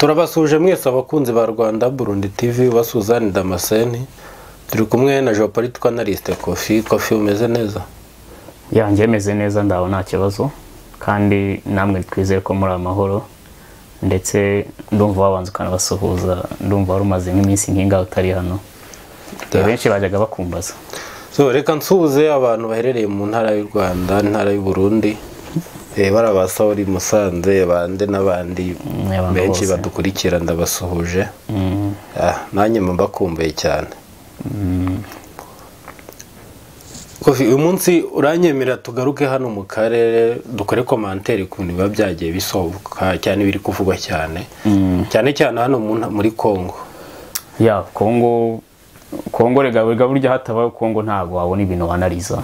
Turabasuje mwese abakunzi ba Rwanda Burundi TV, basuzani Damascene. Turi kumwe na geopolitical analyst Kofi. Kofi, umeze neza? Yanjye meze neza, ndaho nta kibazo, kandi namwe twizeye ko muri amahoro. Ndetse ndumva wabanza ukanabasuhuza, ndumva wari umaze nk'iminsi nk'ingaho utari hano, benshi bajyaga bakumbaza. So reka nsuhuze abantu baherereye mu ntara y'u Rwanda, intara y'u Burundi, barabasawuri Musanze, bande n'abandi benshi badukurikira, ndabasuhuje. Nanjye mbakumbuye cyane. Kofi, uyu munsi uranyemera tugaruke hano mu karere, dukore commentaire ku bintu biba byagiye bisohoka cyane, biri kuvugwa cyane cyane cyane hano muri Kongo. Ya Kongo, Kongo rega burya hataba Kongo ntago wabona ibintu wanaliza.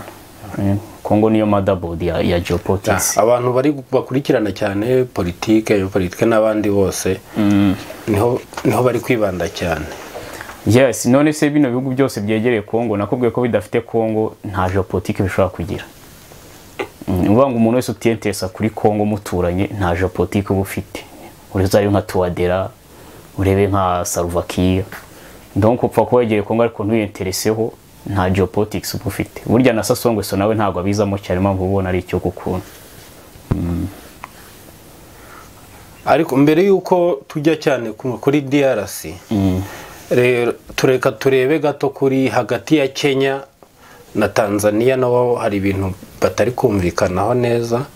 Kongo niyo motherboard ya geopolitics. Abantu bari bakurikirana cyane politique, politique n'abandi bose niho bari kwibanda cyane. Yes, none se bino bihugu byose byegereye Kongo, nakubwiye ko bidafite Kongo nta geopolitique bishobora kugira. Uvuga ngo umuntu wese utiyentesa kuri Kongo muturanye nta geopolitique uba ufite. Urezayo nka Touadera, urebe nka Salva Kiir. Donc upfa ko wegereye Kongo ariko ntuyentereseho, nta geopolitics uba ufite. Burya na Sassou Nguesso nawe ntago abizamo cyane, mpamvu ubona ari icyo gukunda. Ariko mbere yuko tujya cyane kuri DRC, rero tureka turebe gato kuri hagati ya Kenya na Tanzania, nabo hari ibintu batari kumvikanaho neza.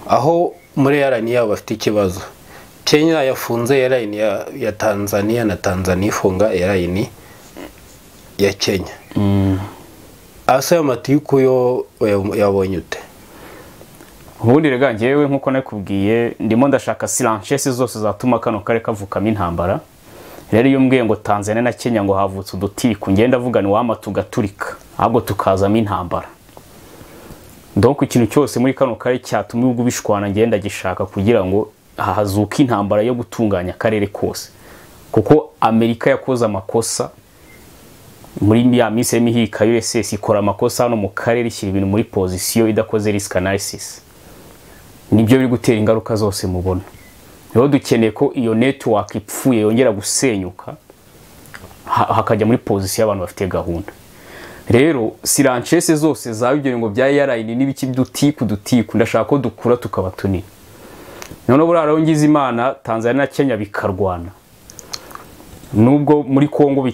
Aho muri airline yabo bafite ikibazo. Kenya yafunze airline ya Tanzania, na Tanzania ifunga airline ya Kenya. Asa y'amatiku yo yabonye ute? Ubundi rega njyewe nkuko nakubwiye, ndimo ndashaka silences zose zatuma kano kare kavukamo intambara. Rero iyo mbwiye ngo Tanzania na Kenya ngo havutse udutiku, ngenda avuga ni wama tugaturika, ahubwo tukazamo intambara. Donc ikintu cyose muri kano kare cyatuma ibihugu bishwana ngenda gishaka kugira ngo hazuke intambara yo gutunganya akarere kose. Kuko Amerika yakoze amakosa muri ya minsi y'imihika, USS ikora amakosa hano mu karere, ishyira ibintu muri position idakoze risk analysis. Nibyo biri gutera ingaruka zose mubona. Rero dukeneye ko iyo network ipfuye yongera gusenyuka, hakajya muri position y'abantu bafite gahunda. Rero silences zose za ibyo ngo bya airline n'ibiki dutiku dutiku, ndashaka ko dukura tukaba tunini. None burara ngize Imana Tanzania na Kenya bikarwana. Nubwo muri Kongo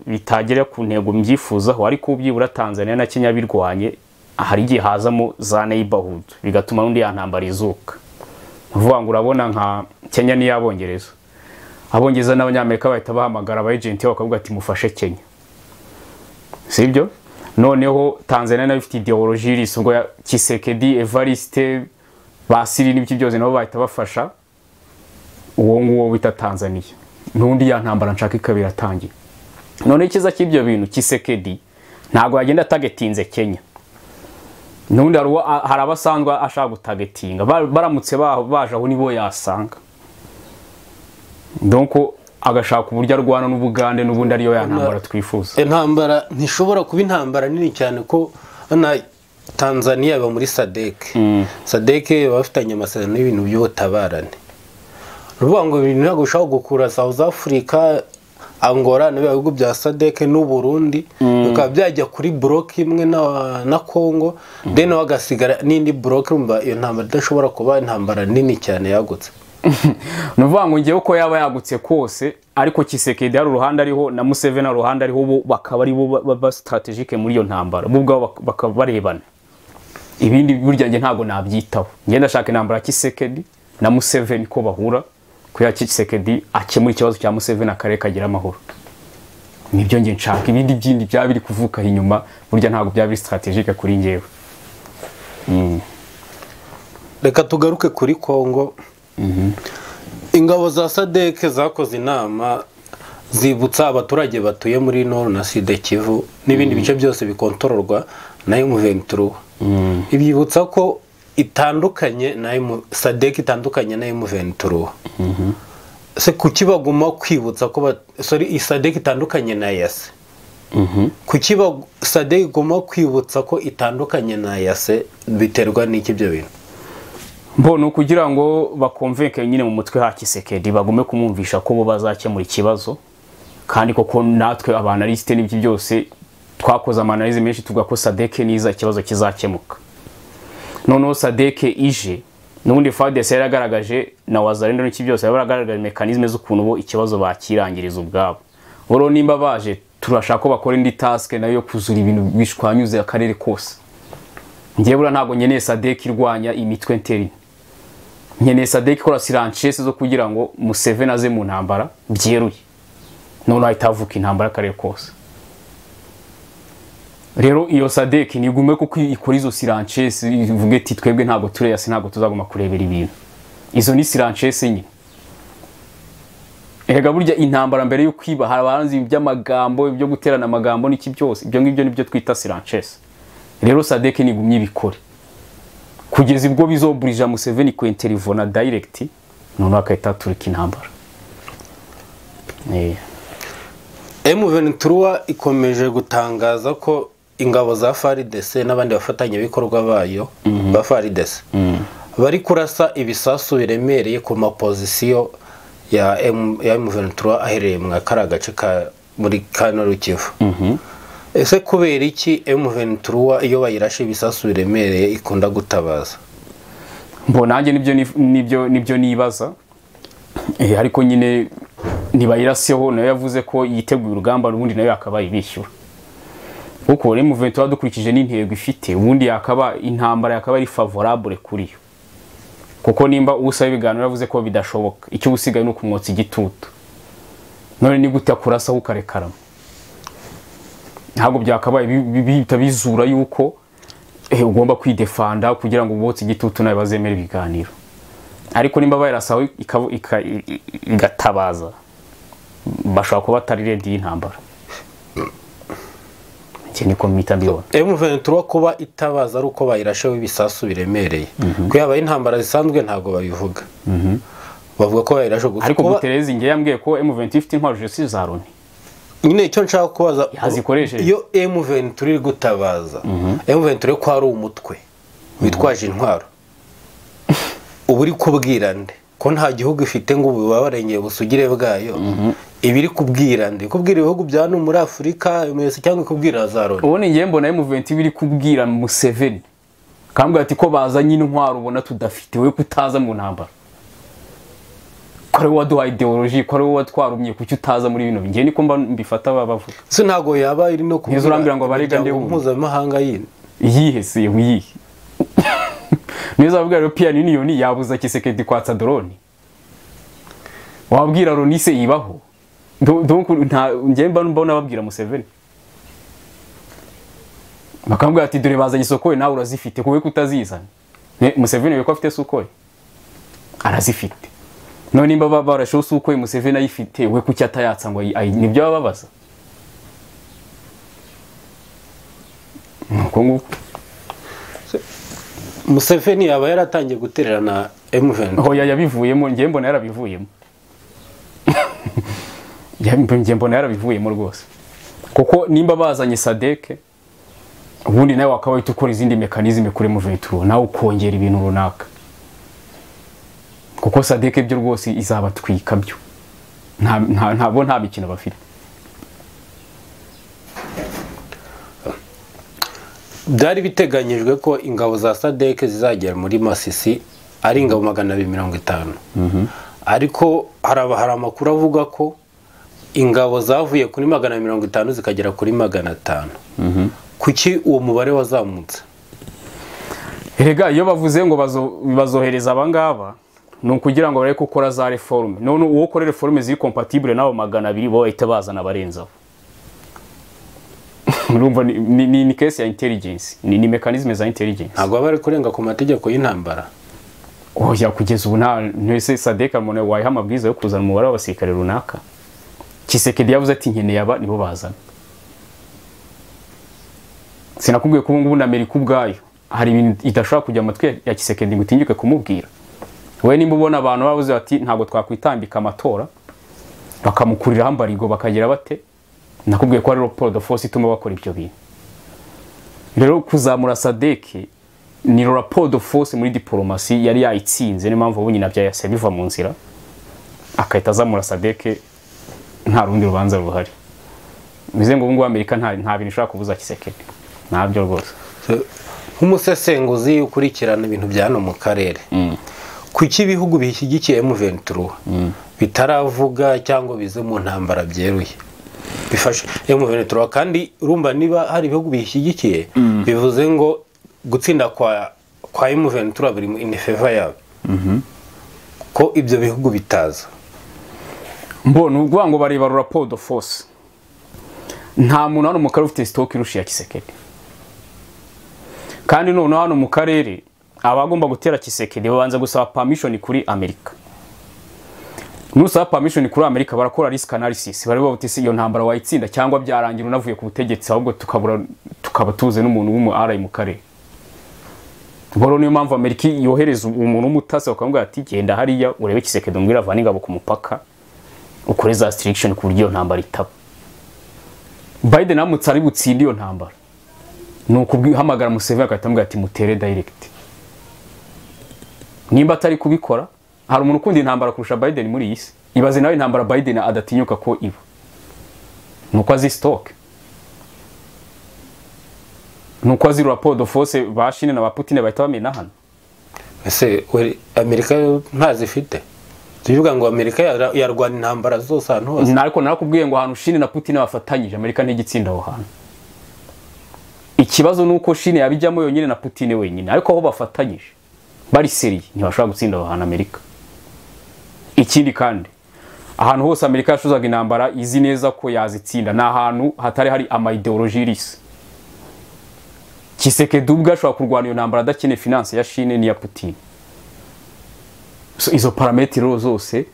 bitagera ku ntego mbyifuzaho, ariko byibura Tanzania na Kenya birwanye, hari igihe hazamo za neighborhood bigatuma n'undi yantambara izuka. Uvuga ngo urabona nka Kenya ni yabongereza, abongereza n'abanyamerika bahita bahamagara aba agent bakavuga ati mufashe Kenya, sibyo? Noneho Tanzania nayo ifite ideology iri ubwo ya Tshisekedi, Evariste, Basiri n'ibiki byose, nabo bahita bafasha uwo nguwo bita Tanzania. N'undi yantambara nshaka ikabira atangiye. None ikiza cy'ibyo bintu, Tshisekedi ntago yagenda targetinze Kenya. Nundi hari abasanzwe ashaka gutagetinga, baramutse baje aho nibo yasanga. Donc agashaka uburyo arwana n'Ubugande, n'ubundi ariyo yantambara twifuza. Intambara ntishobora kuba intambara nini cyane ko na Tanzania ba muri SADC. SADC bafitanye amasezerano y'ibintu by'ubutabarane. Ruvuga ngo ibintu ntabwo ushobora gukura South Africa, Angola n'ibihugu bya SADC n'u Burundi, bikaba byajya kuri block imwe na Kongo, then wagasigara n'indi block. Urumva iyo ntambara idashobora kuba intambara nini cyane yagutse. Nuvuga ngo ngiye uko yaba yagutse kose, ariko Tshisekedi ari uruhande ariho na Museveni ari uruhande ariho, bo bakaba ari bo ba strategique muri iyo ntambara, bo ubwabo bakaba barebana. Ibindi burya nge ntago nabyitaho. Nge ndashaka intambara Tshisekedi na Museveni ko bahura, kuya Tshisekedi akemura ikibazo cya Museveni akarere kagira amahoro. Nibyo nge nshaka, ibindi byindi byaba biri kuvuka inyuma burya ntago byaba biri strategique kuri ngewe. Reka tugaruke kuri Kongo. Ingabo za SADC zakoze inama zibutsa abaturage batuye muri Nord na Sud Kivu n'ibindi bice byose bikontororwa na M23. Ibyibutsa ko itandukanye na SADC, itandukanye na M23. Se kuki baguma kwibutsa ko sorry SADC itandukanye na EAC? Kuki SADC iguma kwibutsa ko itandukanye na EAC, biterwa n'iki ibyo bintu? Mbona kugira ngo bakonvenke nyine mu mutwe ha Tshisekedi, bagume kumwumvisha ko bo bazakemura ikibazo, kandi koko natwe aba analyste n'ibyo byose twakoze ama analyse menshi tuvuga ko SADC niza ikibazo kizakemuka. Noneho SADC ije, n'ubundi FARDC yaragaragaje na Wazalendo n'iki byose yaragaragaje mécanisme z'ukuntu bo ikibazo bakirangiriza ubwabo. Boro nimba baje turashaka ko bakora indi task nayo yo kuzura ibintu bishwanyuze akarere kose. Ngiye bura ntago nkeneye SADC irwanya imitwe interne. Nkeneye SADC ikora silanchese zo kugira ngo Museveni aze mu ntambara byeruye. None ahita avuka intambara akarere kose. Rero iyo SADC nigume kuko ikora izo silanchese ivuge ati twebwe ntago tureyasi, ntago tuzagoma kurebera ibintu. Izo ni silanchese nyine. Erega burya intambara mbere yo kwiba harabanze iby'amagambo, ibyo guterana amagambo n'iki byose, ibyo ngibyo nibyo twita silanchese. Rero SADC nigumye ibikore kugeza ubwo bizoburija Museveni ku intervona direct, none akahita turika intambara. M23 ikomeje gutangaza ko ingabo za FARDC n'abandi bafatanyabikorwa bayo ba FARDC bari kurasa ibisasu biremereye ku mapozisiyo ya M23 ahereye mu kara gace ka muri Kano Kivu. Ese kubera iki M23 iyo bayirashe ibisasu biremereye ikunda gutabaza? Mbona nanjye nibyo nibaza. Ariko nyine ntibayiraseho, nayo yavuze ko yiteguye urugamba ubundi nayo yakabaye bishyura. Kuko M23 dukurikije n'intego ifite, ubundi yakaba intambara yakaba ari favorable kuri yo. Kuko nimba usaba ibiganiro yavuze ko bidashoboka, icyo usigaye no kumwotsa igitutu. None ni gute akurasaho ukarekarama? Ntabwo byakabaye bihita bizura yuko ugomba kwidefanda kugira ngo ubotse igitutu nawe bazemere ibiganiro. Ariko nimba bayirasaho igatabaza, bashobora kuba atari ready y'intambara. Iki niko mpita mbibona. M23 kuba itabaza ari uko bayirasheho ibisasu biremereye. Ko yaba intambara zisanzwe ntabwo babivuga. Bavuga ko bayirashe gusa. Ariko Guterres ngiye yambwiye ko M23 ifite intwaro zose za Loni. Nyine icyo nshaka kubaza, iyo M23 iri gutabaza, M23 ko ari umutwe witwaje intwaro, ubu uri kubwira nde ko nta gihugu ifite ngo ububabarengeye busugire bwayo? Ibiri kubwira nde? Kubwira ibihugu bya no muri Afrika mwese cyangwa kubwira za Loni? Ubundi ngiye mbona M23 biri kubwira Museveni, kambwira ati ko bazanye intwaro ubona tudafite, we kutaza mu ntambara, ko ari waduha ideologie, ko ari watwarumye, kuki utaza muri bino? Ngiye niko mba mbifata babavuga. Se ntago yaba iri no kubwira urambira ngo barega nde mpuzamahanga yine iyihe se uyihe? Nizo avuga European Union yabuza Tshisekedi kwatsa drone. Wabwira Loni se ibaho? Donc nta ngiye mba mbona babwira Museveni. Bakambwira ati dore bazanye isoko nawe urazifite, kuwe kutazizana. Museveni we ko afite suko arazifite. None nimba barasho suko Museveni ayifite, we kuki atayatsa ngo nibyo bababaza. Nuko nguko Museveni yaba yaratangiye gutererana M23. Hoya yabivuyemo, ngiye mbona yarabivuyemo. Ngiye mbona yarabivuyemo rwose. Kuko nimba bazanye SADC, ubundi nawe wakabaye ukora izindi mécanisme kuri M23, nawe ukongera ibintu runaka. Kuko SADC byo rwose izabatwika byo. Nta nta mikino bafite. Byari biteganyijwe ko ingabo za SADC zizagera muri Masisi ari ingabo 250. Ariko hari amakuru avuga ko ingabo zavuye kuri 250 zikagera kuri 500. Kuki uwo mubare wazamutse? Erega iyo bavuze ngo bazohereza abangaba ni ukugira ngo bareke gukora za reforme. None uwo ukora reforme ziri compatible nabo 200 bo bahita bazana abarenzaho. Urumva ni case ya intelligence, ni mechanisme za intelligence. Ntabwo bari kurenga ku mategeko y'intambara. Oya kugeza ubu nta ntese SADC umuntu wayiha amabwiriza yo kuzana umubare w'abasirikare runaka. Tshisekedi yavuze ati nkeneye aba nibo bazana. Sinakubwiye ko ubu na Amerika ubwayo hari ibintu idashobora kujya amatwi ya Tshisekedi ngo utinyuke kumubwira. We nimba ubona abantu bavuze bati ntabwo twakwitambika amatora, bakamukurira hambarigo bakagira bate, nakubwiye ko ari rapport de force ituma bakora ibyo bintu. Rero kuzamura SADC Ni rapport de force muri diplomasi yari yayitsinze, niyo mpamvu ubu nyina byayase biva mu nzira akahita azamura SADC, nta rundi rubanza ruhari. Bize ngo ubu Amerika nta bintu ishobora kubuza Tshisekedi, ntabyo rwose. Nk'umusesenguzi ukurikirana ibintu bya hano mu karere, kuki ibihugu bishyigikiye M23 bitaravuga cyangwa bize mu ntambara byeruye bifashe M23? Kandi urumva niba hari ibihugu bishyigikiye bivuze ngo gutsinda kwa M23 biri in favor yabo, ko ibyo bihugu bitaza. Mbona ubwo ngo bareba rapport de force, nta muntu hano mu karere ufite stock irusha ya Tshisekedi. Kandi none hano mu karere abagomba gutera Tshisekedi babanza gusaba permission kuri Amerika. Nusaba permission kuri Amerika barakora risk analysis, bareba bati iyo ntambara wayitsinda cyangwa byarangira unavuye ku butegetsi, ahubwo tukabura tukaba tuze n'umuntu w'umu RI mu karere. Boro niyo mpamvu Amerika yohereza umuntu w'umutasi bakamubwira ati genda hariya urebe Tshisekedi umbwira avana ingabo ku mupaka, ukore za restriction ku buryo ntambara itaba. Biden amutse ari butsinde iyo ntambara, nuko ubwihamagara Museveni akahita ati mutere direct. Nimba atari kubikora, hari umuntu ukunda intambara kurusha Biden muri iyi si. Ibaze nawe intambara Biden adatinyuka ko iba, nuko azi stock, nuko azi rapport de force ba Chine na ba Putin bahita bamena hano. Ese Amerika ntazifite? Tuvuga ngo Amerika yarwana intambara zose ahantu hose. Ariko narakubwiye ngo ahantu Chine na Putin bafatanyije Amerika ntigitsinda aho hantu. Ikibazo nuko Chine yabijyamo yonyine na Putin wenyine, ariko aho bafatanyije bari seri ntibashobora gutsinda aho hantu Amerika. Ikindi kandi ahantu hose Amerika yashuzaga intambara izi neza ko yazitsinda ni ahantu hatari hari ama ideologie rise. Tshisekedi ubwo ashobora kurwana iyo ntambara adakeneye finance ya Chine n'iya Putin. So izo parametero zose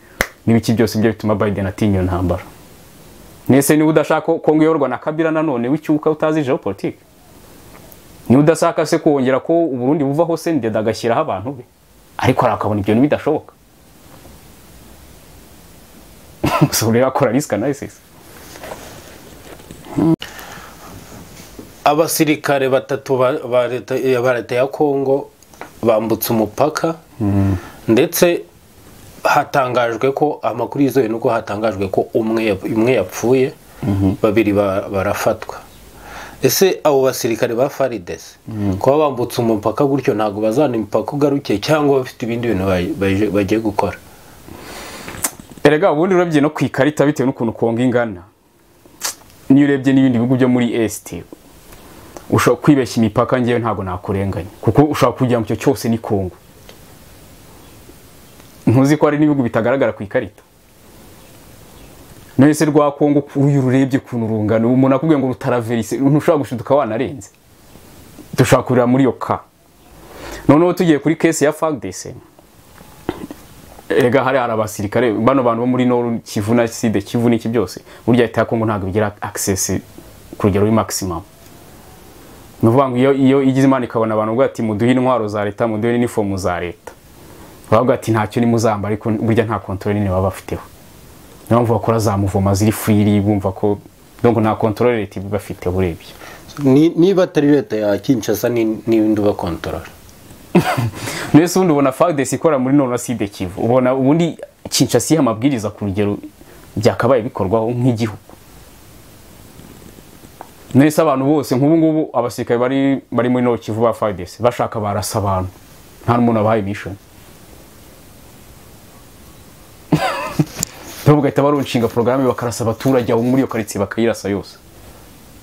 n'ibiki byose byo bituma Biden atinya iyo ntambara. Nese niba udashaka ko ngiyorwa na Kabila nanone w'icyuka utazi geopolitique, niba udashaka se kongera ko Uburundi buva hose ndeda agashyiraho abantu be, ariko arakabona ibyo bidashoboka. So rero akora risk analysis. Abasirikare batatu ba leta ya Kongo bambutse umupaka, ndetse hatangajwe ko amakuru yizewe nuko hatangajwe ko umwe yapfuye, babiri barafatwa. Ese abo basirikare ba FARDC kuba bambutse umupaka gutyo ntago bazana imipaka ugarukiye cyangwa bafite ibindi bintu bagiye gukora? Erega ubundi urebye no kwikarita bitewe n'ukuntu Kongo ingana, niyo urebye n'ibindi bihugu byo muri Est ushobora kwibeshya imipaka, ngewe ntago nakurenganya kuko ushobora kujya mu cyo cyose ni Kongo. Ntuzi ko ari n'ibihugu bitagaragara ku ikarita. None se rwa Kongo uyu rurebye kuntu rungano, umuntu akubwiye ngo rutaraverise ntushobora gushiduka wanarenze. Dushobora kurira muri yo ka. Noneho tugiye kuri case ya FARDC, erega hari abasirikare bano bantu bo muri Nord Kivu na Sud Kivu n'iki byose, burya leta ya Kongo ntabwo bigira access ku rugero ruri maximum. Nuvuga ngo iyo igize Imana ikabona abantu ubwo ati muduhe intwaro za leta, muduhe uniform za leta, bavuga ati ntacyo ni muzamba, ariko burya nta control nini baba bafiteho. Niyo mpamvu bakora za muvoma ziri free, bumva ko donc nta control leta bafite urebye. Niba atari leta ya Kinshasa n'ibindi ba control. Nese ubundi ubona FARDC ikora muri Nord na Sud Kivu, ubona ubundi Kinshasa iha amabwiriza ku rugero byakabaye bikorwaho nk'igihugu. Nese abantu bose nk'ubu ngubu abasirikare bari muri Nord Kivu ba FARDC bashaka barasa abantu, nta n'umuntu abahaye mission. Bagahita barunshinga programme bakarasa abaturage aho muri iyo quartier bakayirasa yose,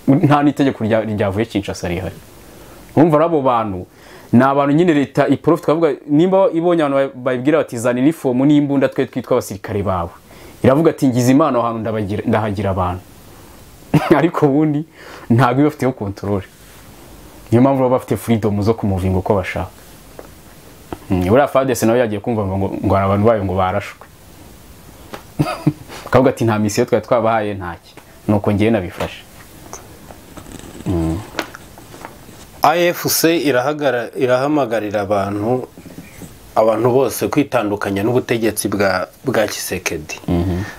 nta n'itegeko ryavuye Kinshasa rihari. Urumva abo bantu ni abantu nyine leta iprofit, twavuga nimba ibonye abantu bayibwira bati zana uniform n'imbunda twe twitwa abasirikare bawe, iravuga ati ngize Imana ahantu ndahagira abantu. Ariko ubundi ntabwo bafiteho control. Niyo mpamvu baba bafite freedom zo kumuvinga uko bashaka. Uriya FARDC nawe yagiye kumva ngo abantu bayo ngo barashwe, kavuga ati nta misiyo twari twabahaye ntacyo, nuko ngiye nabifashe. AFC irahamagarira abantu bose kwitandukanya n'ubutegetsi bwa Tshisekedi.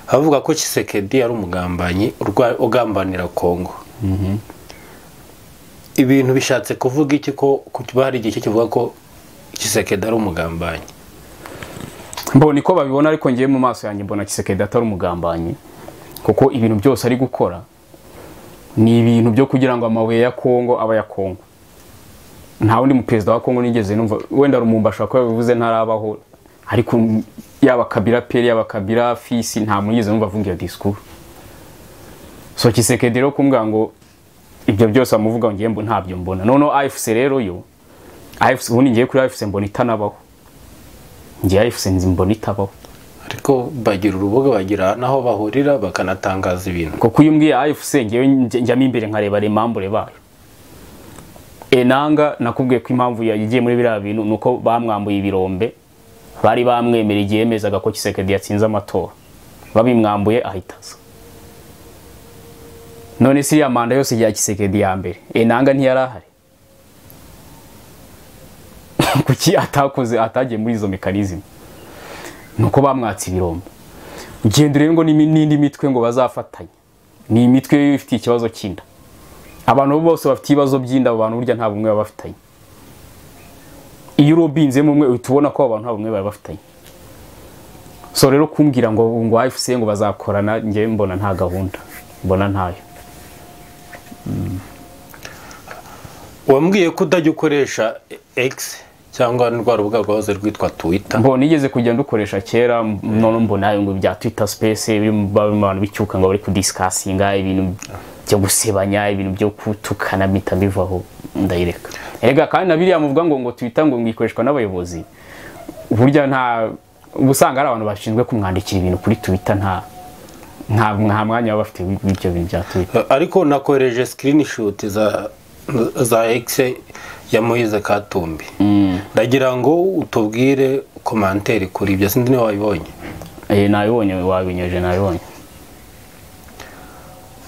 Avuga ko Tshisekedi ari umugambanyi ugambanira Kongo. Ibintu bishatse kuvuga iki ko kuba hari igice kivuga ko Tshisekedi ari umugambanyi? Mbona ko babibona, ariko ngiye mu maso yanjye mbona Tshisekedi atari umugambanyi, kuko ibintu byose ari gukora ni ibintu byo kugira ngo amabuye ya Kongo aba ya Kongo. Nta wundi mu perezida wa Kongo nigeze numva, wenda Lumumba ashobora kuba yabivuze ntarabaho, ariko yaba Kabila père yaba Kabila fils nta muntu nigeze numva avuga iyo discours. So Tshisekedi rero kumbwira ngo ibyo byose amuvuga ngiye mbo ntabyo mbona. Noneho AFC rero yo AFC ubundi ngiye kuri AFC mbona itanabaho. Ngiye AFC nzi mbona itabaho. Ariko bagira urubuga, bagira naho bahurira bakanatangaza ibintu. Kuko iyo umbwiye AFC ngiye njyamo imbere nkareba remambure bayo. Enanga nakubwiye ko impamvu yagiye muri biriya bintu nuko bamwambuye ibirombe, bari bamwemereye igihe yemezaga ko Tshisekedi yatsinze amatora, babimwambuye ahitaza. None si ya manda yose ya Tshisekedi ya mbere Enanga ntiyarahari. Kuki atakoze atagiye muri izo mechanism? Nuko bamwatse ibirombe. Ugenda urebe ngo n'indi mitwe ngo bazafatanya, ni imitwe ifite ikibazo cy'inda. Abantu bose bafite ibibazo by'inda, abo bantu burya nta bumwe baba bafitanye. Iyo urobinzemo umwe uhita ubona ko abantu nta bumwe baba bafitanye. So rero kumbwira ngo AFC ngo bazakorana, njye mbona nta gahunda, mbona ntayo. Wambwiye ko utajya ukoresha X cyangwa rwa rubuga rwahoze rwitwa Twitter. Mbona nigeze kujya ndukoresha kera, none mbona ngo bya Twitter space birimo abantu bicyuka ngo bari kudiscussinga ibintu byo gusebanya, ibintu byo kutukana, mpita mbivaho ndayireka. Erega kandi na biriya muvuga ngo Twitter ngo ngikoreshwa n'abayobozi, burya nta ubusanga ari abantu bashinzwe kumwandikira ibintu kuri Twitter, nta mwanya baba bafite w'ibyo bintu bya Twitter. Ariko nakoreje screenshot za X ya Moise Katumbi. Ndagira ngo utubwire commentaire kuri ibyo, sindi ni wabibonye. Nabibonye, wabinyoje nabibonye.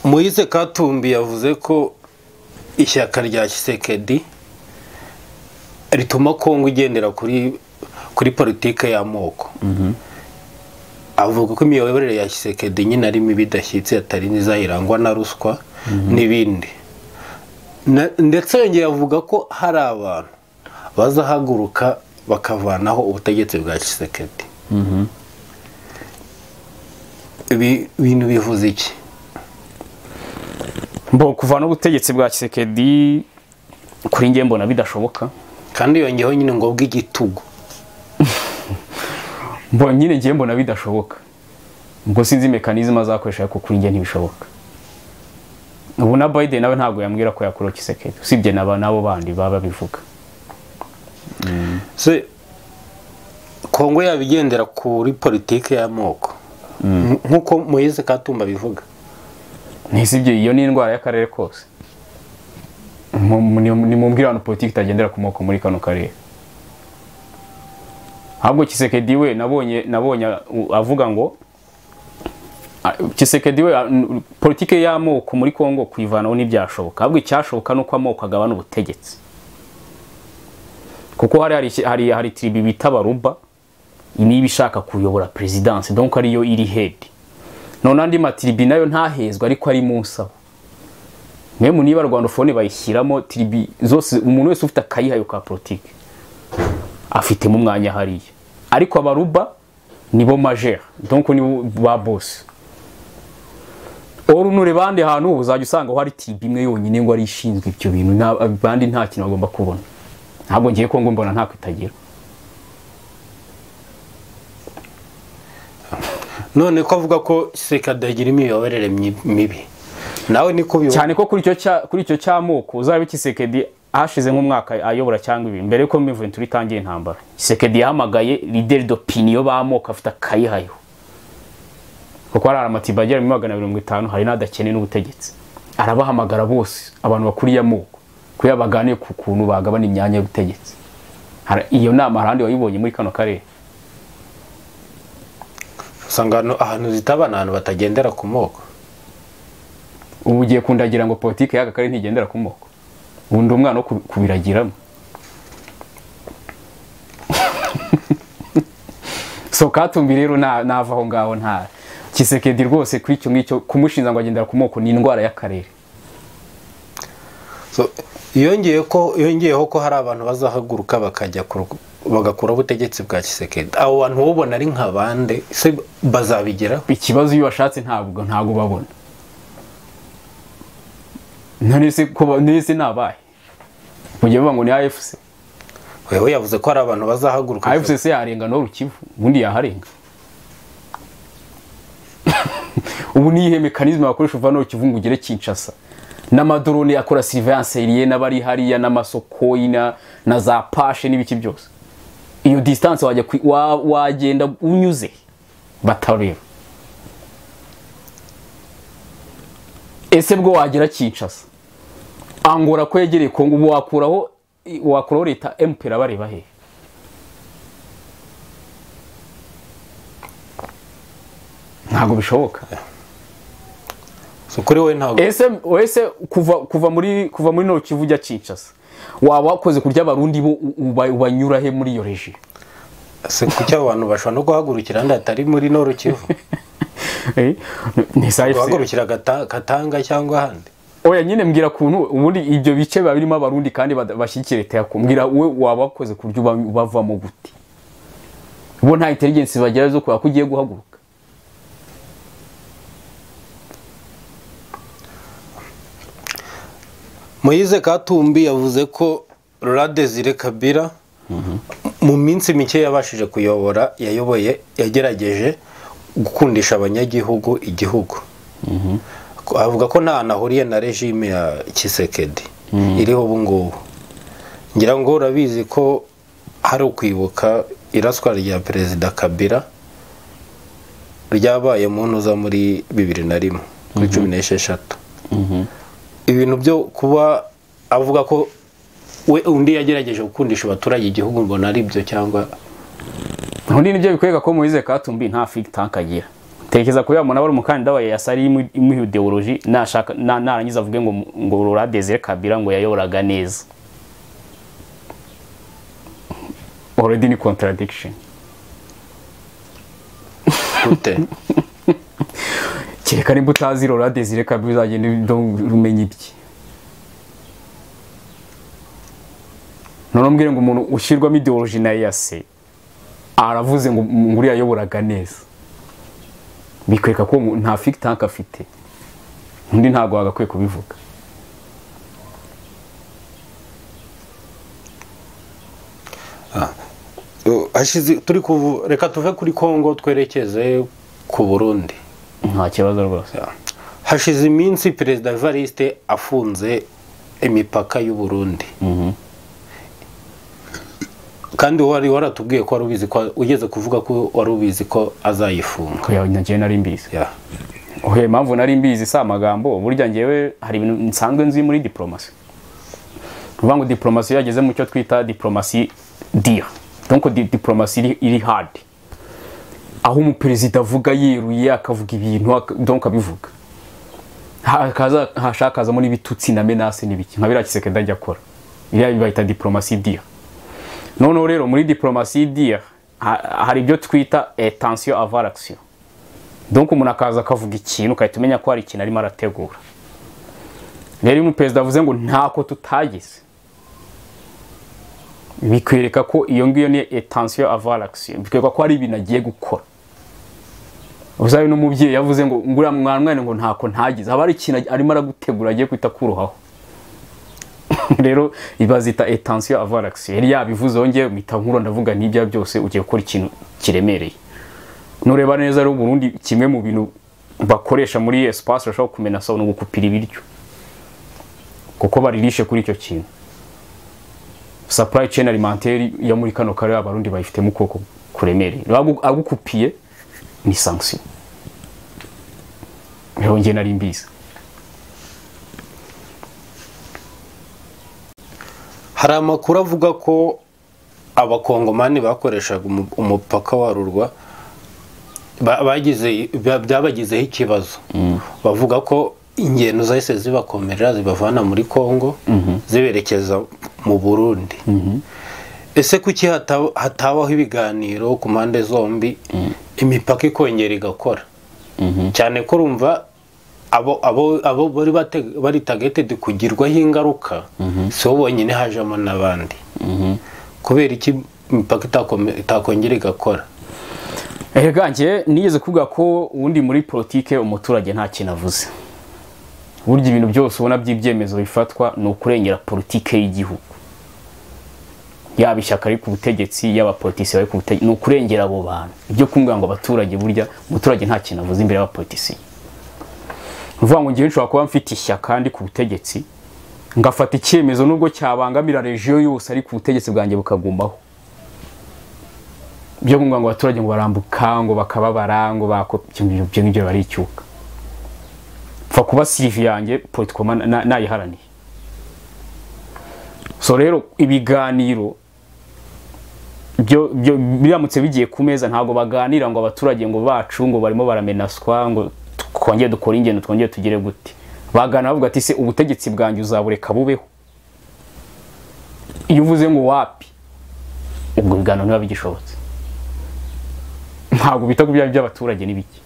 Moise Katumbi yavuze ko ishyaka rya Tshisekedi rituma Kongo igendera kuri politike y'amoko. Avuga ko imiyoborere ya Tshisekedi nyine ari mibi idashyitse, atari nziza, irangwa na ruswa n'ibindi. Ndetse yongeye avuga ko hari abantu bazahaguruka bakavanaho ubutegetsi bwa Tshisekedi. Ibi bintu bivuze iki? Mbo kuvana ubutegetsi bwa Tshisekedi kuri ngiye mbona bidashoboka. Kandi yongeyeho nyine ngo bw'igitugu. Mbo nyine ngiye mbona bidashoboka. Ngo sinzi mechanism azakoresha ariko kuri ngiye ntibishoboka. Ubu na Biden nawe ntabwo yambwira ko yakura Tshisekedi, usibye nabo bandi baba bivuga. Se Kongo yabigendera kuri politike y'amoko nkuko Moise Katumba bivuga. Nisibye iyo ni indwara y'akarere kose. Ni mumbwira no politike itagendera ku moko muri kano karere. Ahubwo Tshisekedi we nabonye avuga ngo Tshisekedi we politike y'amoko muri Kongo kwivanaho ntibyashoboka. Ahubwo icyashoboka nuko amoko agabana ubutegetsi. Kuko hari tribu bita Baruba niba ishaka kuyobora presidence, donc ariyo iri head. None andi matribi nayo ntahezwa ariko ari munsi aho. Mwe niba Rwandophone bayishyiramo tribi zose, umuntu wese ufite akayihayo ka politique afite mu mwanya hariya. Ariko Abaruba nibo majeur, donc nibo ba boss. Orunure bandi hantu uzajya usanga hari tribi imwe yonyine ngo ari ishinzwe ibyo bintu, abandi nta kintu bagomba kubona. Ntabwo ngiye ko ngo mbona nta kwitagira. None ko avuga ko Tshisekedi agira imiyoborere mibi, nawe niko bibona cyane ko kuri icyo cyamoko uzabe Tshisekedi hashize nk'umwaka ayobora cyangwa ibi mbere ko M23 itangiye intambara. Tshisekedi yahamagaye leader d'opinion b'amoko afite akayihayo, kuko hari amatiba agera muri 250 hari n'adakene n'ubutegetsi. Arabahamagara bose abantu bakuriye amoko kuya baganiye ku kuntu bagabana imyanya y'ubutegetsi. Iyo nama harandi wayibonye muri kano karere. Usanga ahantu zitabana ahantu batagendera ku moko. Ubu ugiye kundagira ngo politike y'aka karere ntigendera ku moko. Ubu ndi umwana wo kubiragiramo. So Katumbi rero nava aho ngaho nta Tshisekedi rwose kuri icyo ngicyo kumushinza ngo agendera ku moko ni indwara y'akarere. So, yongeyeho ko hari abantu bazahaguruka bakajya bagakura ubutegetsi bwa Tshisekedi. Abo bantu ubona ari nka bande se bazabigeraho? Ikibazo iyo washatse ntabwo babona. None se ko nese nabaye mugiye bavuga ngo ni AFC. Wewe yavuze ko hari abantu bazahaguruka. AFC se yarenga no Rukivu, ubundi yaharenga. Ubu ni ihe mekanisme bakoresha uva no Kivu ngo ugere Kinshasa? N'amadrone akora surveillance aérienne n'abari hariya n'amasoko na za pashe n'ibiki byose. Iyo distance wajya wagenda unyuze batareba. Ese bwo wagera Kinshasa, Angola ko yegereye Kongo, ubu wakuraho leta MPR bareba he? Ntabwo bishoboka. So kuri we ntabwo. Ese kuva muri no Kivu ujya Kinshasa, waba wakoze kurya abarundi bo ubanyura he muri iyo reji? Se kuki abantu bashobora no guhagurukira andi atari muri no Kivu? Ni safe guhagurukira Katanga cyangwa ahandi. Oya nyine mbwira kuntu ubundi ibyo bice babirimo abarundi kandi bashyikire leta yako. Mbwira we waba wakoze kurya ubavamo gute? Bo nta intelligence bagira zo kwa kugiye guhaguruka. Moise Katumbi yavuze ko Laurent Desire Kabila mu minsi mike yabashije kuyobora, yayoboye, yagerageje gukundisha abanyagihugu igihugu. Avuga ko nta nahuriye na regime ya Tshisekedi iriho ubu ngubu. Ngira ngo urabizi ko hari ukwibuka iraswa rya Perezida Kabila ryabaye mu ntuza muri 2001 kuri 16. Ibintu byo kuba avuga ko we undi yagerageje gukundisha abaturage igihugu mbona ari byo cyangwa undi nibyo bikwereka ko Moise Katumbi nta think tank agira. Tekereza ko yamuna bari umukandida wa yasari imuha ideology nashaka narangiza avuge ngo Laurent Desire Kabila ngo yayoboraga neza. Already ni contradiction. Gute? Kereka nimba utazi Laurent Desire Kabila uzagenda umenya ibye. None mbwire ngo umuntu ushyirwamo ideology na yase aravuze ngo nguri yayoboraga neza, bikwereka ko nta think tank afite. Undi ntago agakwiye kubivuga. Ashize turi reka tuve kuri Kongo twerekeze ku Burundi. Nta kibazo rwose. Hashize iminsi Perezida Evariste afunze imipaka y'u Burundi. Kandi wari waratubwiye ko wari ubizi ko ugeze kuvuga ko wari ubizi ko azayifunga. Ko yawe nari mbizi. Ohe impamvu nari mbizi si amagambo, burya ngewe hari ibintu nsanzwe nzi muri diplomasi. Kuvuga ngo diplomasi yageze mu cyo twita diplomasi dure. Donc diplomasi iri hard. Aho umuperezida avuga yiruye akavuga ibintu donc abivuga. Hakaza hashakazamo n'ibitutsi na menace n'ibiki. Nka biriya Tshisekedi ajya akora. Iriya bayita diplomasi dure. None rero muri diplomasi dure hari ibyo twita tension avant l'action. Donc umuntu akaza akavuga ikintu ukahita umenya ko hari ikintu arimo arategura. Rero umuperezida avuze ngo ntako tutagize, bikwereka ko iyo ngiyo ni tension avant l'action, bikwereka ko hari ibintu agiye gukora. Uzabe n'umubyeyi yavuze ngo ngura mwana ngo ntako ntagize, haba hari ikintu arimo aragutegura agiye kwita kuruhaho. Rero ibazita tension avant l'action. Yari yabivuze wongeye mpita nkura ndavuga n'ibya byose ugiye gukora ikintu kiremereye. Nureba neza rero Burundi kimwe mu bintu bakoresha muri espace bashobora kumena sawa no gukupira ibiryo, kuko baririshe kuri icyo kintu. Supply chain alimentaire ya muri kano kare abarundi bayifitemo koko kuremereye. Agukupiye ni sanction. Rero ngiye nari mbizi. Hari amakuru avuga ko abakongomani bakoreshaga umupaka wa Rurwa bagize byabagizeho ikibazo. Bavuga ko ingendo zahise zibakomerera zibavana muri Kongo ziberekeza mu Burundi. Ese kuki hatabaho ibiganiro ku mpande zombi imipaka ikongera igakora? Cyane ko urumva Abo bari bari targeted kugirwaho ingaruka, si bo bonyine, hajemo n'abandi. Kubera iki imipaka itakongera igakora? Erega njye nigeze kuvuga ko ubundi muri politike umuturage nta kintu avuze. Burya ibintu byose ubona by'ibyemezo bifatwa ni ukurengera politike y'igihugu, yaba ishyaka riri ku butegetsi, yaba politisi bari ku butegetsi, ni ukurengera abo bantu. Ibyo kumbwira ngo abaturage, burya umuturage nta kintu avuze imbere y'abapolitisi. Uvuga ngo ngewe nshobora kuba mfite ishyaka ndi ku butegetsi, ngafata icyemezo nubwo cyabangamira région yose, ariko ubutegetsi bwanjye bukagumaho. Byo kuvuga ngo abaturage ngo barambuka, ngo bakababara, ngo bako, ibyo ngibyo bari icyuka. Pfa kuba survie yanjye politiquement nayiharaniye. So rero ibiganiro byo biramutse bigiye ku meza, ntabwo baganira ngo abaturage ngo bacu ngo barimo baramenaswa, ngo twongere dukore ingendo, twongere tugere gute. Bagana bavuga ati: "Se ubutegetsi bwanjye uzabureka bubeho?" Iyo uvuze ngo wapi, ubwo biganiro ntibiba bigishobotse. Ntabwo bita ku byaha by'abaturage n'ibiki.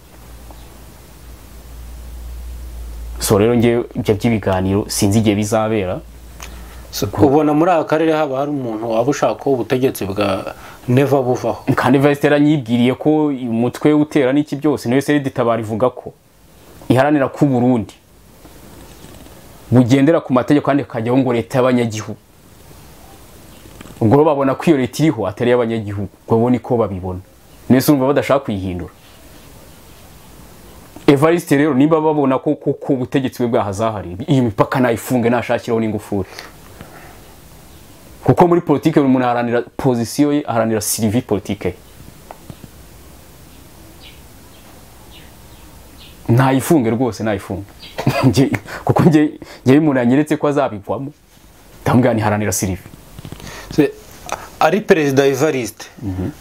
So rero ngewe ibyo by'ibiganiro sinzi igihe bizabera. Ubona muri aka karere haba hari umuntu waba ushaka ko ubutegetsi bwa Neva buvaho? Kandi Evariste yaranyibwiriye ko umutwe utera n'iki byose, niyo se Tabara ivuga ko iharanira ko Burundi bugendera ku mategeko kandi hakajyaho ngo leta y'abanyagihugu. Ubwo rero babona ko iyo leta iriho atari iy'abanyagihugu, ubwo bo niko babibona. Nese urumva badashaka kuyihindura? Evariste rero nimba babona ko koko ubutegetsi bwe bwahazahariye, iyi mipaka nayifunge, nashakiraho n'ingufuri, kuko muri politike buri muntu aharanira position ye, aharanira survie politique ye. Ntayifunge rwose, nayifunge. Kuko njye umuntu yanyeretse ko azabivamo, ndamubwira ntiharanira survie. Ari Perezida Evariste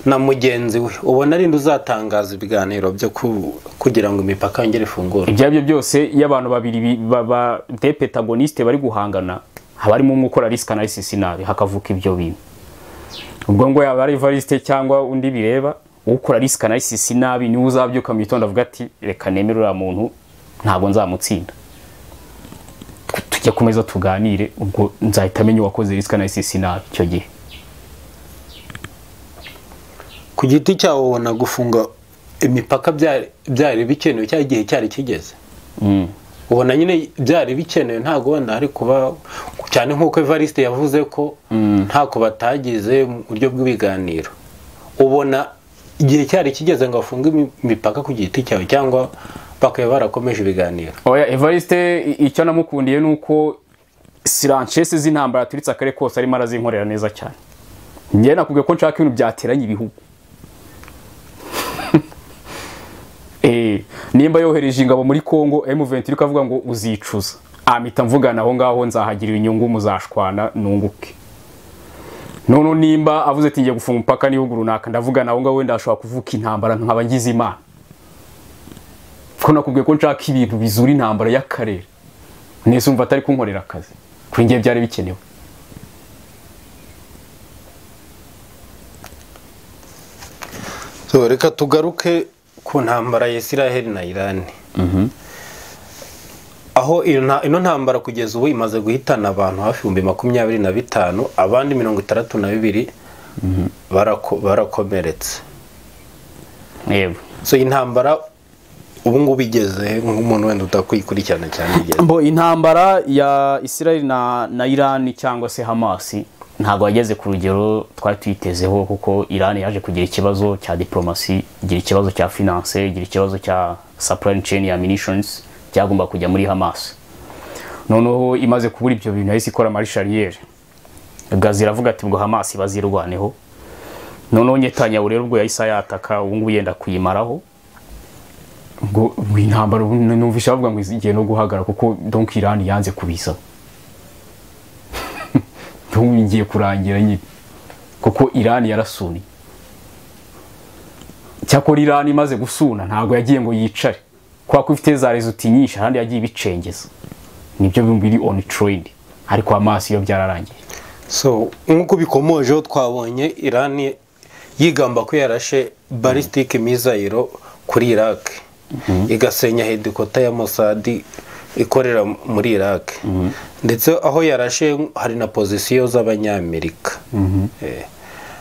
na mugenzi we, ubona ari uzatangaza ibiganiro byo kugira ngo imipaka yongere ifungure? Ibyo aribyo byose, iyo abantu babiri baba des protagonistes bari guhangana, haba harimo umwe ukora risk analysis nabi, hakavuka ibyo bintu. Ubwo ngo yaba ari Evariste cyangwa undi bireba, ukora risk analysis nabi niwe uzabyuka mu gitondo avuga ati: "Reka nemere uriya muntu, ntabwo nzamutsinda, tujya kumeza tuganire." Ubwo nzahita amenya uwakoze risk analysis nabi icyo gihe. Ku giti cyawe, ubona gufunga imipaka byari bikenewe cyangwa igihe cyari kigeze? Ubona nyine byari bikenewe? Ntabwo wenda hari kuba cyane nk'uko Evariste yavuze ko ntako batagize mu buryo bw'ibiganiro, ubona igihe cyari kigeze ngo bafunge imipaka ku giti cyawe, cyangwa bakaba barakomeje ibiganiro? Oya, Evariste icyo namukundiye ni uko surenchères z'intambara yaturitse akarere kose arimo arazinkorera neza cyane. Njyewe nakubwiye ko nshaka ibintu byateranye ibihugu. Nimba yohereje ingabo muri Congo, M23 ikavuga ngo uzicuza, amita mvugana aho ngaho nzahagirira inyungu, muzashwana nunguke. None nimba avuze ati ngiye gufunga umupaka n'ibihugu runaka, ndavugana aho ngaho wenda hashobora kuvuka intambara, nkaba ngize Imana. Ko nakubwiye ko nshaka ibintu bizura intambara y'akarere, nese umva atari kunkorera akazi? Kuri njye byari bikenewe. So, reka tugaruke ku ntambara ya Israel na Iran, aho ino ntambara kugeza ubu imaze guhitana abantu hafi 25,000, abandi 62 barakomeretse. So iyi ntambara ubu ngubu igeze, nk'umuntu wenda utakuyikurikirana cyane, igeze? Mbo intambara ya Israel na Iran cyangwa se Hamas ntabwo yageze ku rugero twari tuyitezeho, kuko Iran yaje kugira ikibazo cya diplomasi, igira ikibazo cya finance, igira ikibazo cya supply chain ya munitions byagomba kujya muri Hamas. Noneho imaze kubura ibyo bintu, yahise ikora marche arrière. Gaza iravuga ati ubwo Hamas bazirwaneho. Noneho Netanyahu rero ubwo yahise ayataka, ubu ngubu yenda kuyimaraho. Ubwo intambara ubu numvisha bavuga ngo igiye no guhagarara, kuko donc Iran yanze kubisaba. Donc igiye kurangira nyine, kuko Iran yarasuniye. Cyakora Iran imaze gusuna ntabwo yagiye ngo yicare, kubera ko ifite za résultats nyinshi ahandi yagiye ibicengeza, nibyo biri on trend, ariko Hamas iyo byararangiye. So nk'uko bikomojeho, twabonye Iran yigamba ko yarashe ballistic missile kuri Iraq. igasenya headquarter ya Mossad ikorera muri Iraq, ndetse aho yarashe hari na position z'abanyamerika.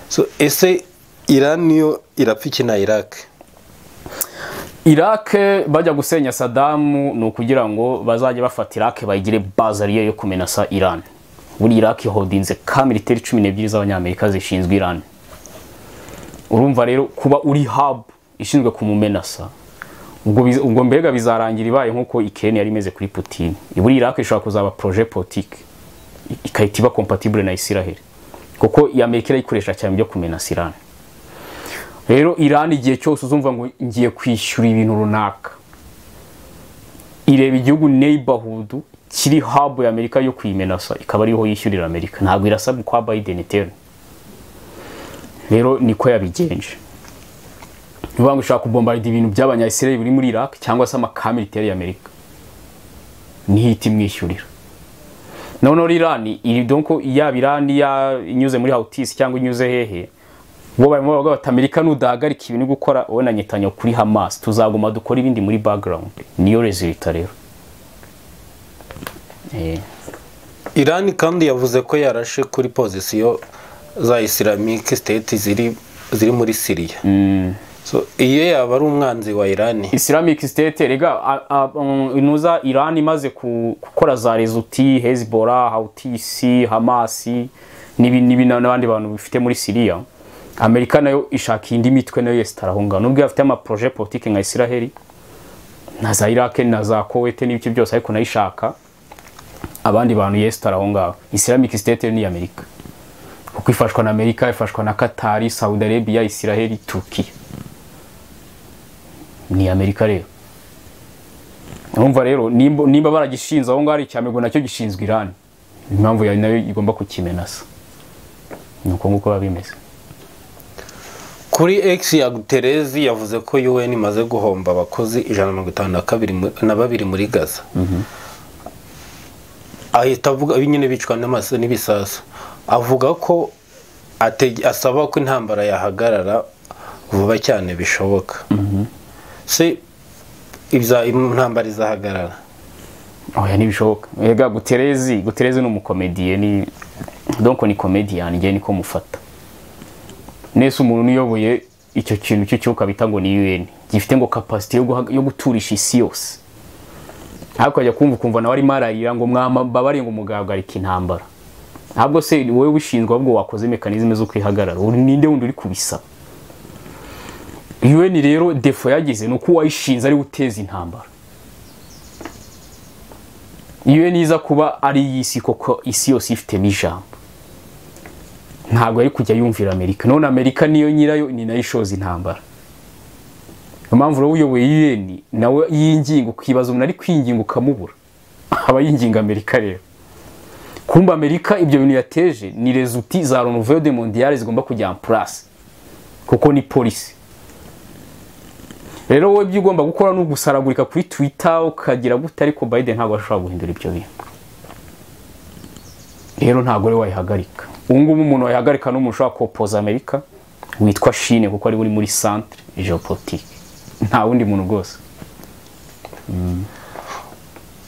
So ese Iran niyo irapfa iki na Iraq? Iraq bajya gusenya Saddam ni ukugira ngo bazajye bafata Iraq bayigire base ariyo yo kumenasa Iran. Buri Iraq ihodinze ka militaire 12 z'abanyamerika zishinzwe Iran. Urumva rero kuba uri hub ishinzwe kumumenasa, ubwo mbega bizarangira ibaye nkuko Ukraine yari imeze kuri Putin. Iburi Iraq ishobora kuzaba projet politique ikahita iba compatible na Israel, kuko Amerika irayikoresha cyane byo kumenasa Iran. Rero Iran igihe cyose uzumva ngo ngiye kwishyura ibintu runaka, ireba igihugu neighborhood kiri hub ya Amerika yo kuyimenasa ikaba ariho yishyurira Amerika, ntabwo irasabwa kwa Biden tero. Rero niko yabigenje. Niba ngo ushaka kubombarda ibintu by'abanya-Israel biri muri Iraq cyangwa se amakamiliteri ya Amerika, nihita imwishyurira. Noneho Iran iri donc yaba Iran ya inyuze muri Houthis cyangwa inyuze hehe, bo barimo bavuga bati Amerika nudahagarika ibintu gukora wowe na Netanyahu kuri Hamas, tuzaguma dukora ibindi muri background. Niyo result rero. Iran kandi yavuze ko yarashe kuri position za Islamic State ziri muri Syria. So iyo yaba ari umwanzi wa Iran. Islamic State rega inuza Iran imaze gukora za rezuti Hezbollah, Houthis, Hamas n'ibi n'abandi bantu bifite muri Syria. Amerika nayo ishaka indi mitwe nayo yesitarahunga, nubwo afite ama projet politique nka Israel na za Iraq na za Kuwait n'ibyo byose, ariko nayo ishaka abandi bantu yesitarahunga. Islamic State ni Amerika, kuko ifashwa na Amerika, ifashwa na Qatar, Saudi Arabia, Israel, Turkey. Ni Amerika rero. Urumva rero nimba baragishinze aho ngari cyamego nacyo gishinzwe Iran, impamvu ya nayo igomba kukimenasa. Nuko nguko babimeze. Kuri X ya Guterres yavuze ko UN imaze guhomba abakozi 152 muri Gaza. Ahita avuga nyine bicwa n'amaso n'ibisasu. Avuga ko asaba ko intambara yahagarara vuba cyane bishoboka. Se ibza intambara izahagarara? Oya ntibishoboka. Ega Guterres ni umukomediye, ni donc ni comedian, ngiye niko mufata. Nese umuntu niyoboye icyo kintu cyo cyuka bita ngo ni UN gifite ngo capacity yo guturisha isi yose, ariko ajya kumva nawe ari mararira ngo mwamababari ngo mugahagarika intambara. Ntabwo se wowe wishinzwe ahubwo wakoze mechanism zo kwihagarara, uri ninde wundi uri kubisaba? UN rero defo yagize nuko wayishinze ari guteza intambara. UN iza kuba ari yisi koko isi yose ifite n'ijambo, ntabwo ari kujya yumvira Amerika. None Amerika niyo nyirayo, ni nayo ishoza intambara. Impamvu rero uyoboye UN nawe yinginga ukibaza umuntu ari kwinginga ukamubura, aba yinginga Amerika. Rero kumba Amerika ibyo bintu yateje ni results za renouveau de mondiale zigomba kujya en place, kuko ni policy. Rero wowe ibyo ugomba gukora ni ugusaragurika kuri Twitter ukagira gute, ariko Biden ntabwo ashobora guhindura ibyo bintu. Rero ntabwo ari wayihagarika. Ubu umuntu wayihagarika n'umuntu ushobora kopoza Amerika witwa Chine, kuko ari muri centre géopolitique, nta wundi muntu rwose.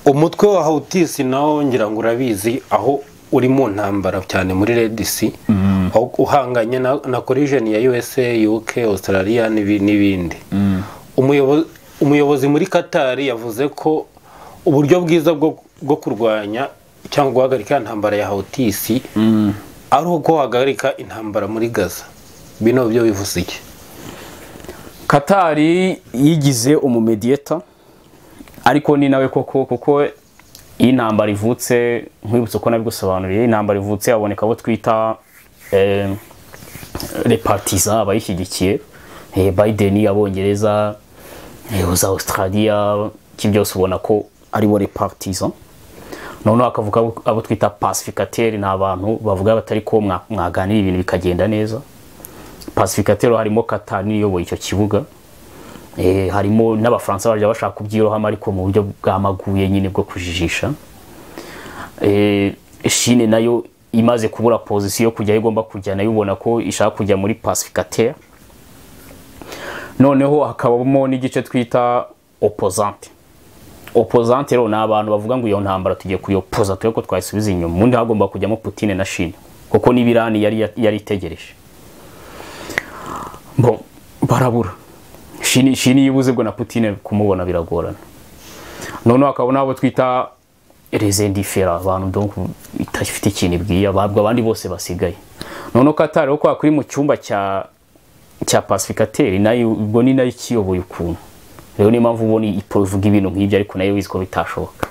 Umutwe wa Houthis nawo ngira ngo urabizi aho uri mu ntambara cyane muri Red Sea, aho uhanganye na collision ya USA, UK, Australia n'ibindi. Umuyobozi muri Qatar yavuze ko uburyo bwiza bwo kurwanya cyangwa guhagarika intambara ya Houthis ari uko hagarika intambara muri Gaza. Bino byo bivuze iki? Qatar yigize umumediator, ariko ni nawe koko, kuko intambara ivutse nkwibutse ko nabigusobanuriye, intambara ivutse aboneka abo twita les partisans abayishyigikiye, Biden, abongereza, za Australia, byose ubona ko ari bo les partisans. Noneho akavuga abo twita pacificateur, ni abantu bavuga batari ko mwaganira ibintu bikagenda neza. Pacificateur harimo Qatar niyoboye icyo kibuga, harimo n'abafaransa bajya bashaka kubyirohama ariko mu buryo bwamaguye nyine bwo kujijisha. Chine nayo imaze kubura position yo kujya igomba kujya, nayo ubona ko ishaka kujya muri pacificateur. Noneho hakabamo n'igice twita opposante. Opposante rero ni abantu bavuga ngo iyo ntambara tugiye kuyopoza tuye ko twayisubiza inyuma. Ubundi hagomba kujyamo Putin na China kuko n'Irani yari itegereje. Bon, barabura. Chine yibuze bwo na Putin kumubona biragorana. None akabona abo twita les indifférents, abantu donc itafite ikintu ibwiye ababwa abandi bose basigaye. None Qatar rero kwa kuri mu cyumba cya pacificateur nayo ubwo ni nayo ikiyoboye ukuntu. Rero ni impamvu ubona ivuga ibintu nk'ibyo ariko nayo wizko bitashoboka.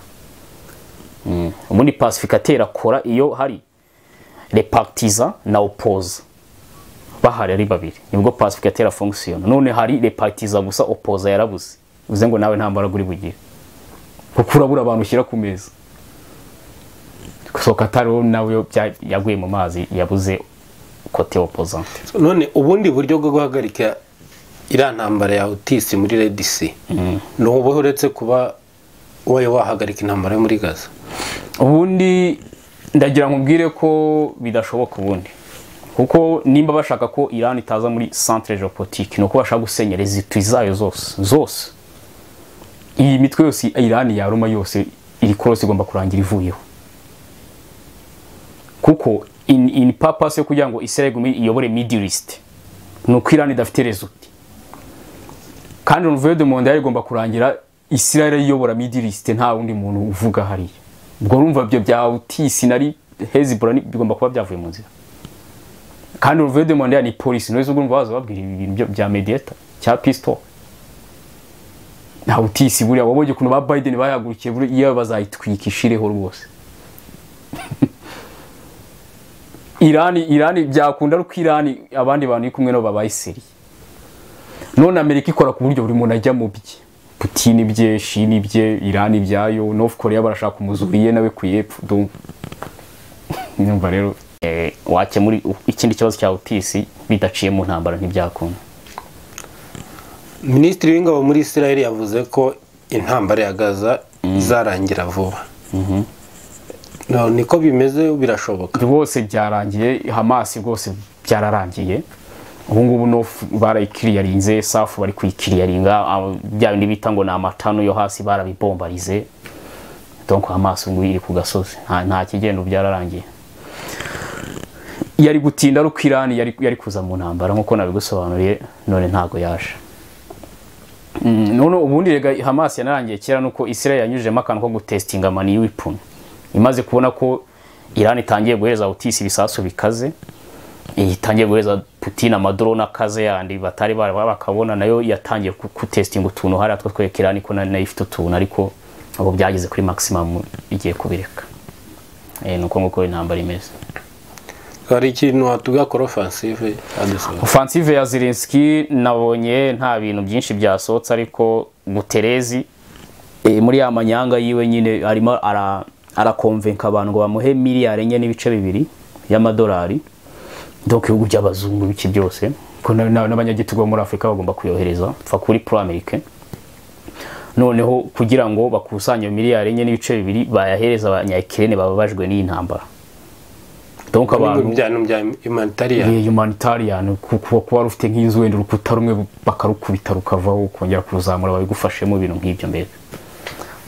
Ubundi pacificateur akora iyo hari les partisans na oppose bahari ari babiri, nibwo pacificateur fonctionne. None hari les partisans gusa, oppose yarabuze. Uze ngo nawe nta mbaraga uri bugire kuko urabura abantu ushyira ku meza. So Qatar nawe yaguye mu mazi, yabuze côté opposante. None ubundi buryo bwo guhagarika iriya ntambara ya Houthis muri Red Sea ni ubuhe uretse kuba wowe wahagarika intambara yo muri Gaza? Ubundi ndagira nkubwire ko bidashoboka ubundi, kuko nimba bashaka ko Iran itaza muri centre géopolitique nuko bashaka gusenya les zayo zose. Iyi mitwe yose Iran ya Roma yose iri cross igomba kurangira ivuyeho, kuko in purpose yo kugira ngo Israel igume iyobore Middle East nuko Iran idafite result. Kandi nouveau de monde igomba kurangira Israel iyobora Middle East, nta wundi muntu uvuga hariya. Ubwo urumva byo bya Houthis nari Hezbollah bigomba kuba byavuye mu nzira. Kandi nouveau de monde ni police no ubwo baza babwira ibintu bya mediator cya pistol. Na Houthis buriya wabonye kuntu ba Biden bayagurukiye buriya bazayitwika ishireho rwose. Iran byakunda ruko Iran abandi bantu kumwe no babayiseri. None Amerika ikora ku buryo buri muntu ajya mu bye. Putin ibye, Chine ibye, Iran ibyayo, North Korea barashaka umuzuriye nawe ku yepfo. Donc nyumva rero wakemura ikindi kibazo cya Houthis bidaciye mu ntambara ntibyakunda. Minisitiri w'ingabo muri Israel yavuze ko intambara ya Gaza izarangira vuba. No, niko bimeze, birashoboka. Rwose byarangiye, Hamas rwose byararangiye. Ubu ngubu no barayikiriyarinze, safu bari kuyikiriyaringa, bya bindi bita ngo ni amatano yo hasi barabibombarize. Donc Hamas ubu iri ku gasozi, nta kigendo byararangiye. Yari gutinda ariko Iran yari kuza mu ntambara nkuko nabigusobanuriye, none ntago yaje. None ubundi rega Hamas yanarangiye kera nuko Israel yanyujijemo akantu ko gutestinga mani weapon. Imaze kubona ko Iran itangiye guhereza Houthis ibisasu bikaze, itangiye guhereza Putin amadrone akaze yandi batari bakabona, nayo yatangiye kutestinga utuntu hari atwo twereka Iran ko nayo ifite utuntu, ariko abo byageze kuri maximum igiye kubireka. Nuko nguko intambara imeze. Hari ikintu watubwira kuri offensive adusobanura? Offensive ya Zelensky nabonye nta bintu byinshi byasohotse, ariko Guterres muri ya manyanga yiwe nyine arimo arakonvenka abantu ngo bamuhe miliyari 4.2 y'amadolari. Donc ibihugu by'abazungu biki byose ko n'abanyagitugu muri Afrika bagomba kuyohereza pfa kuri pro America. Noneho kugira ngo bakusanye miliyari 4.2 bayahereza abanya-Ukraine bababajwe n'iyi ntambara. Donc abantu bya humanitarian, humanitarian kuko wari ufite nk'inzu wenda urukuta rumwe bakarukubita rukavaho kongera kuruzamura babigufashemo ibintu nk'ibyo mbere.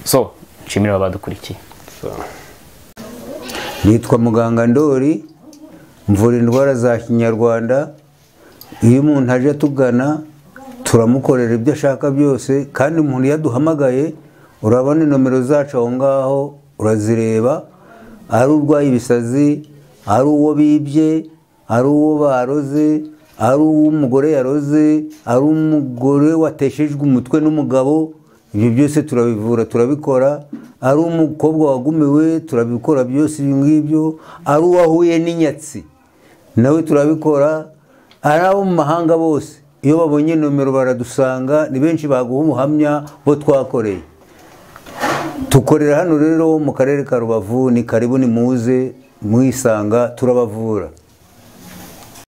So nshimira abadukurikiye. Nitwa Muganga Ndori, mvura indwara za Kinyarwanda. Iyo umuntu aje tugana turamukorera ibyo ashaka byose, kandi umuntu yaduhamagaye urabona nomero zacu aho ngaho urazireba, ari urwaye ibisazi, ari uwo bibye, ari uwo baroze, ari uw'umugore yaroze, ari umugore wateshejwe umutwe n'umugabo, ibyo byose turabivura turabikora. Ari umukobwa wagumiwe turabikora byose ibyo ngibyo, ari uwahuye n'inyatsi nawe turabikora, ari abo mu mahanga bose iyo babonye nomero baradusanga, ni benshi baguha umuhamya bo twakoreye. Tukorera hano rero mu karere ka Rubavu, ni karibu ni muze mwisanga turabavura.